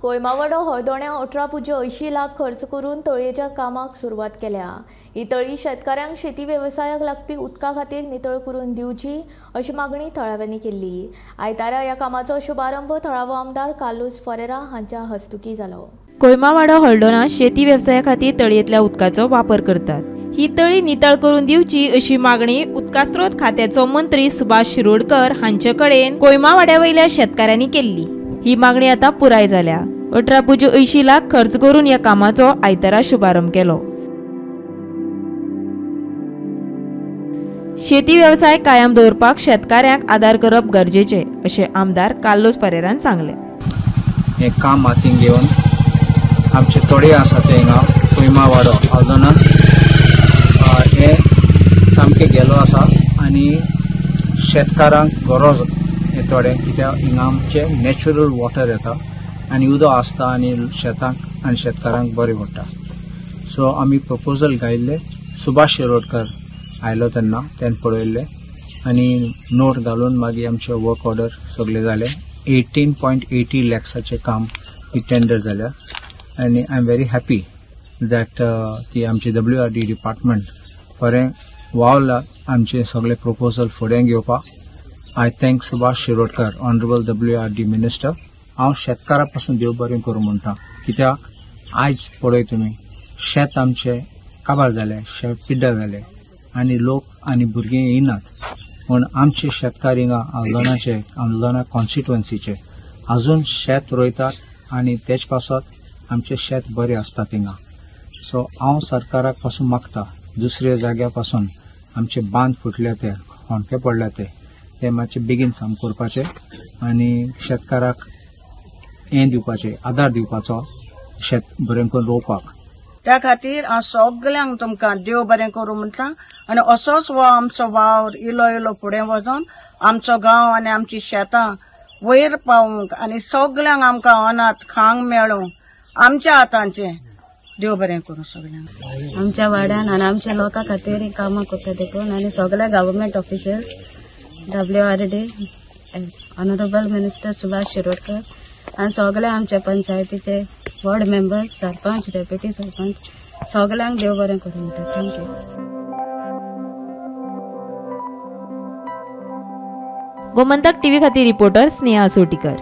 कोयमावाडो हळदोण्या 18.80 लाख खर्च करून तळयेच्या कामाक सुरवात केल्या. ही तळी शेतकाऱ्यांक शेती वेवसायाक लागपी उदका खातीर नितळ करून दिवची अशी मागणी थळाव्यांनी केल्ली. आयतारा ह्या कामाचो शुभारंभ थळावो आमदार कार्लुस फरेरा हांच्या हस्तुकी जालो. कोयमावाडो हळदोणा शेती वेवसाया खातीर तळयेंतल्या उदकाचो वापर करतात. ही तळी नितळ करून दिवची अशी मागणी उदकास्रोत खात्याचो मंत्री सुभाष शिरोडकर हांचे कडेन कोयमावाड्या वयल्या शेतकाऱ्यांनी केल्ली. ही मागणी आतां पुराय जाल्या. 18.80 लाख खर्च करून ह्या कामाचो आयतारा शुभारंभ केलो. शेती वेवसाय कायम दवरपाक शेतकाऱ्यांक आदार करप गरजेचे अशें आमदार कार्लुस फरेरान सांगलें. हें काम हातीन घेवन आमचे तोडे आसा ते हिंगा कोयमावाडो हळदोणा हे सामकें गेलो आसा आनी शेतकारांक गरज हे थोडे, कित्याक हिंगा आमचे नॅचरल वॉटर येता आनी उदक आसता आनी शेतांक आनी शेतकारांक बरें पडटा. सो आमी प्रपोजल घायिल्ले, सुभाष शिरोडकर आयलो तेन्ना तेणें पळयल्ले आनी नोट घालून मागीर आमचे वर्क ऑर्डर सगळे जाले. 18.80 लॅक्साचें काम ही टेंडर जाल्या आनी I am very happy that ती आमची WRD department बरें वावला आमचे सगळे प्रपोजल फुडें घेवपाक. I thank Subhash Shirodkar, honourable WRD minister. हांव शेतकारा पासून देव बरें करूं म्हणटा, कित्याक आयज पळय तुमी शेत आमचें काबार जालें, शेत पिड्ड्यार जालें आनी लोक आनी भुरगीं येयनात. पूण आमचे शेतकार हिंगा हळदोणाचे, हळदोणा कॉन्स्टिट्युएन्सीचे अजून शेत रोयतात आनी तेच पासत आमचें शेत बरें आसता थिंगा. सो हांव सरकाराक पासून मागता दुसऱ्या जाग्या पासून आमचे बांद फुटले ते, होंडके पडले ते मातशे बेगीन साम करपाचे आनी शेतकाराक हें दिवपाचें, आदार दिवपाचो शेत बरें करून रोवपाक. त्या खातीर हांव सगल्यांक तुमकां देव बरें करूं म्हणटा आनी असोच हो आमचो वावर इलो इलो फुडें वचून आमचो गांव आनी आमची शेतां वयर पावूंक आनी सगल्यांक आमकां अनाथ खांक मेळूंक आमच्या हातांचें देव बरें करूं सगल्यांक. आमच्या वाड्यान आनी आमच्या लोकां खातीर कामां करता देखून आनी सगळे government officials, WRD, honourable minister Subhash Shirodkar आनी सगळे आमच्या पंचायतीचे ward members, sarpanch, deputy sarpanch सगल्यांक देव बरें करूं म्हणटा. Thank you. Gomantak TV खातीर रिपोर्टर स्नेहा सोटीकर.